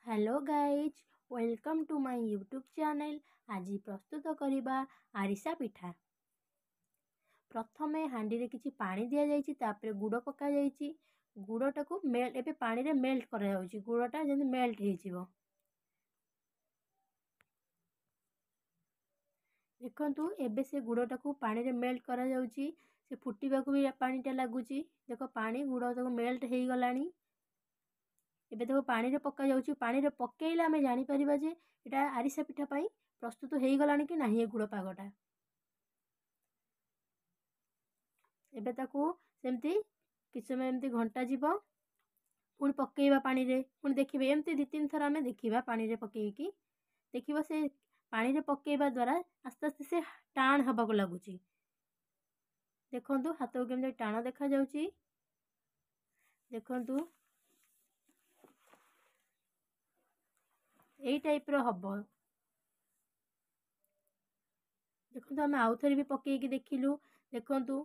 Hello guys, welcome to my YouTube channel. ଆଜି ପ୍ରସ୍ତୁତ କରିବା ଆରିସା ପିଠା। ପ୍ରଥମେ ହାଣ୍ଡିରେ କିଛି ପାଣି ଦିଆଯାଇଛି, ତାପରେ ଗୁଡ଼ ପକାଯାଇଛି। ଗୁଡ଼ଟାକୁ ଏବେ ପାଣିରେ ମେଲ୍ଟ କରାଯାଉଛି, ଗୁଡ଼ଟା ଯେମିତି ମେଲ୍ଟ ହେଇଯିବ। ଦେଖନ୍ତୁ, ଏବେ ସେ ଗୁଡ଼ଟାକୁ ପାଣିରେ ମେଲ୍ଟ କରାଯାଉଛି, ସେ ଫୁଟିବାକୁ ବି ପାଣିଟା ଲାଗୁଛି। ଦେଖ, ପାଣି ଗୁଡ଼ ତାକୁ ମେଲ୍ଟ ହେଇଗଲାଣି। ଏବେ ତାକୁ ପାଣିରେ ପକାଯାଉଛି। ପାଣିରେ ପକାଇଲେ ଆମେ ଜାଣିପାରିବା ଯେ ଏଇଟା ଆରିସା ପିଠା ପାଇଁ ପ୍ରସ୍ତୁତ ହେଇଗଲାଣି କି ନାହିଁ ଏ ଗୁଡ଼ ପାଗଟା। ଏବେ ତାକୁ ସେମିତି କିଛି ସମୟ ଏମିତି ଘଣ୍ଟା ଯିବ, ପୁଣି ପକାଇବା ପାଣିରେ, ପୁଣି ଦେଖିବେ। ଏମିତି 2 3 ଥର ଆମେ ଦେଖିବା, ପାଣିରେ ପକାଇକି ଦେଖିବ। ସେ ପାଣିରେ ପକାଇବା ଦ୍ୱାରା ଆସ୍ତେ ଆସ୍ତେ ସେ ଟାଣ ହେବାକୁ ଲାଗୁଛି। ଦେଖନ୍ତୁ, ହାତକୁ କେମିତି ଟାଣ ଦେଖାଯାଉଛି। ଦେଖନ୍ତୁ, ଏଇ ଟାଇପ୍ର ହେବ। ଦେଖନ୍ତୁ, ଆମେ ଆଉଥରେ ବି ପକାଇକି ଦେଖିଲୁ। ଦେଖନ୍ତୁ,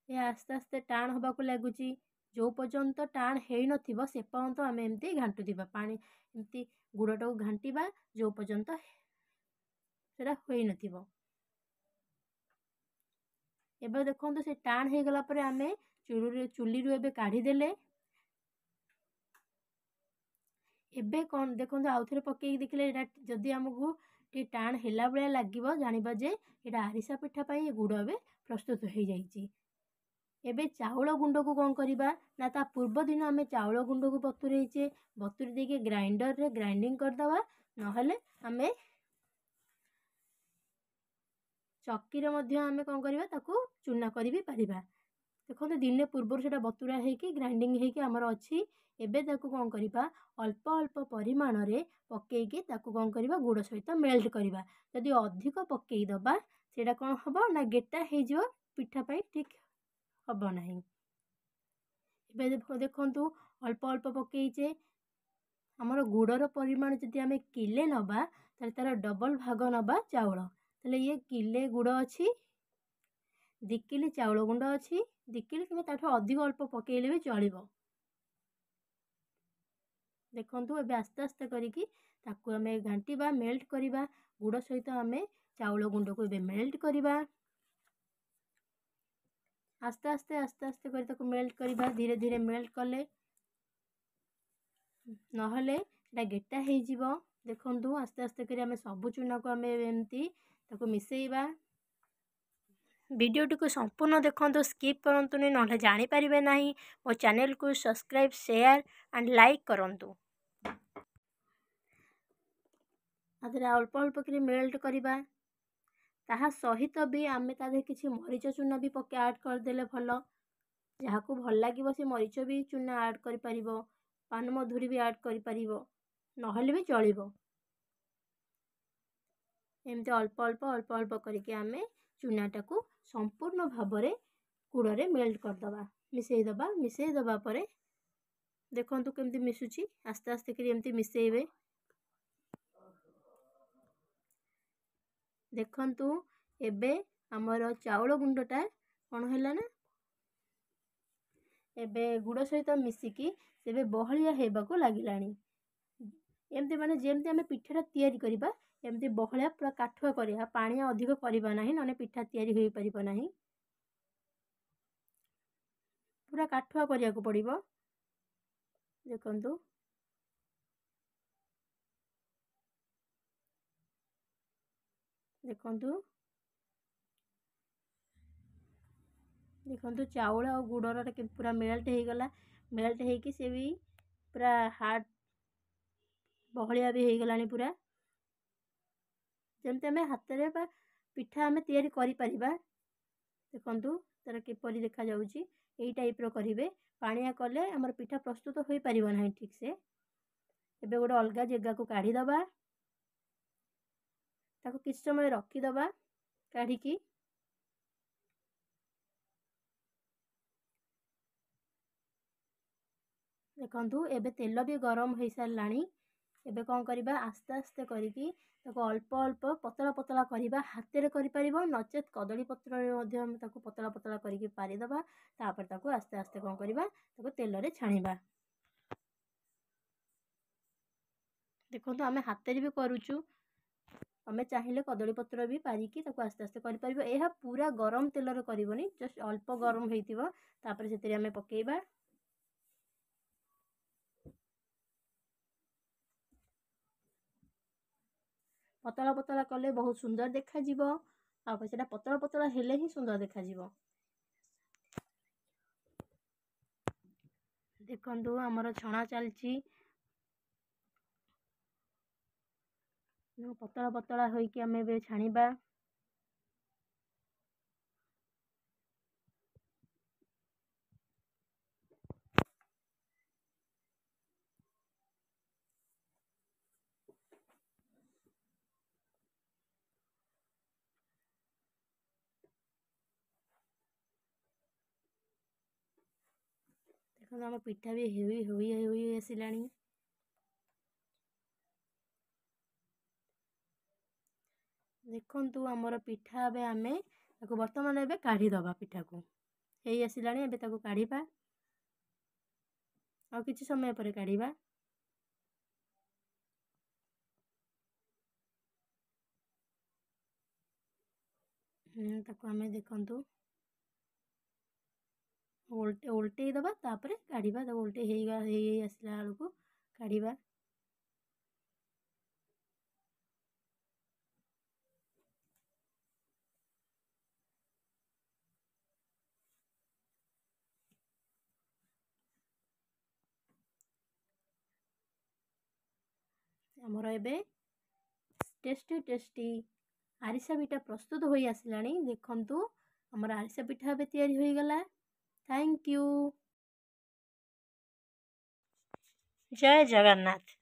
ଏହା ଆସ୍ତେ ଆସ୍ତେ ଟାଣ ହେବାକୁ ଲାଗୁଛି। ଯେଉଁ ପର୍ଯ୍ୟନ୍ତ ଟାଣ ହେଇନଥିବ, ସେ ପର୍ଯ୍ୟନ୍ତ ଆମେ ଏମିତି ଘାଣ୍ଟୁଥିବା। ପାଣି ଏମିତି ଗୁଡ଼ଟାକୁ ଘାଣ୍ଟିବା ଯେଉଁ ପର୍ଯ୍ୟନ୍ତ ସେଇଟା ହୋଇନଥିବ। ଏବେ ଦେଖନ୍ତୁ, ସେ ଟାଣ ହେଇଗଲା ପରେ ଆମେ ଚୁଲିରୁ ଏବେ କାଢ଼ିଦେଲେ। ଏବେ କ'ଣ ଦେଖନ୍ତୁ, ଆଉଥରେ ପକାଇକି ଦେଖିଲେ ଏଇଟା ଯଦି ଆମକୁ ଟିକେ ଟାଣ ହେଲା ଭଳିଆ ଲାଗିବ, ଜାଣିବା ଯେ ଏଇଟା ଆରିସା ପିଠା ପାଇଁ ଗୁଡ଼ ଏବେ ପ୍ରସ୍ତୁତ ହେଇଯାଇଛି। ଏବେ ଚାଉଳ ଗୁଣ୍ଡକୁ କ'ଣ କରିବା ନା, ତା ପୂର୍ବ ଦିନ ଆମେ ଚାଉଳ ଗୁଣ୍ଡକୁ ବତୁରେଇଛେ। ବତୁରେଇ ଦେଇକି ଗ୍ରାଇଣ୍ଡରରେ ଗ୍ରାଇଣ୍ଡିଙ୍ଗ କରିଦେବା, ନହେଲେ ଆମେ ଚକିରେ ମଧ୍ୟ ଆମେ କ'ଣ କରିବା, ତାକୁ ଚୁନା କରି ବି ପାରିବା। ଦେଖନ୍ତୁ, ଦିନେ ପୂର୍ବରୁ ସେଇଟା ବତୁରା ହେଇକି ଗ୍ରାଇଣ୍ଡିଙ୍ଗ ହେଇକି ଆମର ଅଛି। ଏବେ ତାକୁ କ'ଣ କରିବା? ଅଳ୍ପ ଅଳ୍ପ ପରିମାଣରେ ପକାଇକି ତାକୁ କ'ଣ କରିବା? ଗୁଡ଼ ସହିତ ମେଲ୍ଟ କରିବା। ଯଦି ଅଧିକ ପକାଇଦେବା, ସେଇଟା କ'ଣ ହେବ ନା ଗେଟା ହେଇଯିବ, ପିଠା ପାଇଁ ଠିକ୍ ହେବ ନାହିଁ। ଏବେ ଦେଖନ୍ତୁ, ଅଳ୍ପ ଅଳ୍ପ ପକାଇଛେ। ଆମର ଗୁଡ଼ର ପରିମାଣ ଯଦି ଆମେ କିଲେ ନେବା, ତାହେଲେ ତା'ର ଡବଲ୍ ଭାଗ ନେବା ଚାଉଳ। ତାହେଲେ ଇଏ କିଲେ ଗୁଡ଼ ଅଛି, 2 କିଲି ଚାଉଳ ଗୁଣ୍ଡ ଅଛି। 2 କିଲି କିମ୍ବା ତା'ଠୁ ଅଧିକ ଅଳ୍ପ ପକାଇଲେ ବି ଚଳିବ। ଦେଖନ୍ତୁ, ଏବେ ଆସ୍ତେ ଆସ୍ତେ କରିକି ତାକୁ ଆମେ ଘାଣ୍ଟିବା, ମେଲ୍ଟ କରିବା। ଗୁଡ଼ ସହିତ ଆମେ ଚାଉଳ ଗୁଣ୍ଡକୁ ଏବେ ମେଲ୍ଟ କରିବା। ଆସ୍ତେ ଆସ୍ତେ ଆସ୍ତେ ଆସ୍ତେ କରି ତାକୁ ମେଲ୍ଟ କରିବା। ଧୀରେ ଧୀରେ ମେଲ୍ଟ କଲେ, ନହେଲେ ସେଇଟା ଗେଟା ହେଇଯିବ। ଦେଖନ୍ତୁ, ଆସ୍ତେ ଆସ୍ତେ କରି ଆମେ ସବୁ ଚୁନାକୁ ଆମେ ଏମିତି ତାକୁ ମିଶାଇବା। ଭିଡ଼ିଓଟିକୁ ସମ୍ପୂର୍ଣ୍ଣ ଦେଖନ୍ତୁ, ସ୍କିପ୍ କରନ୍ତୁନି, ନହେଲେ ଜାଣିପାରିବେ ନାହିଁ। ମୋ ଚ୍ୟାନେଲକୁ ସବସ୍କ୍ରାଇବ୍, ସେୟାର ଆଣ୍ଡ ଲାଇକ୍ କରନ୍ତୁ। ତା ଦେହରେ ଅଳ୍ପ ଅଳ୍ପ କରି ମେଲ୍ଟ କରିବା। ତାହା ସହିତ ବି ଆମେ ତା ଦେହରେ କିଛି ମରିଚ ଚୁନା ବି ପକାଇ ଆଡ଼୍ କରିଦେଲେ ଭଲ। ଯାହାକୁ ଭଲ ଲାଗିବ ସେ ମରିଚ ବି ଚୁନା ଆଡ଼୍ କରିପାରିବ, ପାନମଧୁରୀ ବି ଆଡ଼୍ କରିପାରିବ, ନହେଲେ ବି ଚଳିବ। ଏମିତି ଅଳ୍ପ ଅଳ୍ପ ଅଳ୍ପ ଅଳ୍ପ କରିକି ଆମେ ଚୁନାଟାକୁ ସମ୍ପୂର୍ଣ୍ଣ ଭାବରେ ଗୁଡ଼ରେ ମେଲ୍ଟ କରିଦେବା, ମିଶାଇ ଦେବା। ମିଶାଇ ଦେବା ପରେ ଦେଖନ୍ତୁ କେମିତି ମିଶୁଛି। ଆସ୍ତେ ଆସ୍ତେ କରି ଏମିତି ମିଶାଇବେ। ଦେଖନ୍ତୁ, ଏବେ ଆମର ଚାଉଳ ଗୁଣ୍ଡଟା କ'ଣ ହେଲା ନା, ଏବେ ଗୁଡ଼ ସହିତ ମିଶିକି ଏବେ ବହଳିଆ ହେବାକୁ ଲାଗିଲାଣି। ଏମିତି ମାନେ ଯେମିତି ଆମେ ପିଠାଟା ତିଆରି କରିବା, ଏମିତି ବହଳିଆ ପୁରା କାଠୁଆ କରିବା। ପାଣିଆ ଅଧିକ କରିବା ନାହିଁ, ନହେଲେ ପିଠା ତିଆରି ହୋଇପାରିବ ନାହିଁ। ପୁରା କାଠୁଆ କରିବାକୁ ପଡ଼ିବ। ଦେଖନ୍ତୁ, ଦେଖନ୍ତୁ, ଦେଖନ୍ତୁ, ଚାଉଳ ଆଉ ଗୁଡ଼ର ପୁରା ମେଲ୍ଟ ହେଇଗଲା। ମେଲ୍ଟ ହେଇକି ସେ ବି ପୁରା ହାର୍ଡ଼ ବହଳିଆ ବି ହେଇଗଲାଣି ପୁରା, ଯେମିତି ଆମେ ହାତରେ ବା ପିଠା ଆମେ ତିଆରି କରିପାରିବା। ଦେଖନ୍ତୁ, ତା'ର କିପରି ଦେଖାଯାଉଛି। ଏଇ ଟାଇପ୍ର କରିବେ। ପାଣିଆ କଲେ ଆମର ପିଠା ପ୍ରସ୍ତୁତ ହୋଇପାରିବ ନାହିଁ ଠିକ୍ସେ। ଏବେ ଗୋଟେ ଅଲଗା ଜାଗାକୁ କାଢ଼ିଦେବା, ତାକୁ କିଛି ସମୟ ରଖିଦେବା କାଢ଼ିକି। ଦେଖନ୍ତୁ, ଏବେ ତେଲ ବି ଗରମ ହୋଇସାରିଲାଣି। ଏବେ କ'ଣ କରିବା? ଆସ୍ତେ ଆସ୍ତେ କରିକି ତାକୁ ଅଳ୍ପ ଅଳ୍ପ ପତଳା ପତଳା କରିବା। ହାତରେ କରିପାରିବ, ନଚେତ୍ କଦଳୀ ପତ୍ରରେ ମଧ୍ୟ ଆମେ ତାକୁ ପତଳା ପତଳା କରିକି ପାରିଦେବା। ତାପରେ ତାକୁ ଆସ୍ତେ ଆସ୍ତେ କ'ଣ କରିବା? ତାକୁ ତେଲରେ ଛାଣିବା। ଦେଖନ୍ତୁ ଆମେ ହାତରେ ବି କରୁଛୁ, ତମେ ଚାହିଁଲେ କଦଳୀ ପତ୍ର ବି ପାରିକି ତାକୁ ଆସ୍ତେ ଆସ୍ତେ କରିପାରିବ। ଏହା ପୁରା ଗରମ ତେଲରେ କରିବନି, ଜଷ୍ଟ ଅଳ୍ପ ଗରମ ହେଇଥିବ, ତାପରେ ସେଥିରେ ଆମେ ପକାଇବା। ପତଳା ପତଳା କଲେ ବହୁତ ସୁନ୍ଦର ଦେଖାଯିବ, ଆଉ ସେଇଟା ପତଳା ପତଳା ହେଲେ ହିଁ ସୁନ୍ଦର ଦେଖାଯିବ। ଦେଖନ୍ତୁ ଆମର ଛଣା ଚାଲିଛି। ପତଳା ପତଳା ହୋଇକି ଆମେ ଏବେ ଛାଣିବା। ଦେଖନ୍ତୁ ଆମ ପିଠା ବି ହୋଇ ହୋଇ ହୋଇ ଆସିଲାଣି। ଦେଖନ୍ତୁ ଆମର ପିଠା ଏବେ ଆମେ ତାକୁ ବର୍ତ୍ତମାନ ଏବେ କାଢ଼ିଦେବା। ପିଠାକୁ ହେଇ ଆସିଲାଣି, ଏବେ ତାକୁ କାଢ଼ିବା, ଆଉ କିଛି ସମୟ ପରେ କାଢ଼ିବା। ତାକୁ ଆମେ ଦେଖନ୍ତୁ ଓଲଟେଇ ଦେବା, ତାପରେ କାଢ଼ିବା। ତାକୁ ଓଲଟେଇ ହେଇ ହେଇ ଆସିଲା ବେଳକୁ କାଢ଼ିବା। ଆମର ଏବେ ଟେଷ୍ଟି ଟେଷ୍ଟି ଆରିସା ପିଠା ପ୍ରସ୍ତୁତ ହୋଇ ଆସିଲାଣି। ଦେଖନ୍ତୁ ଆମର ଆରିସା ପିଠା ଏବେ ତିଆରି ହୋଇଗଲା। Thank you. Jay Jagannath.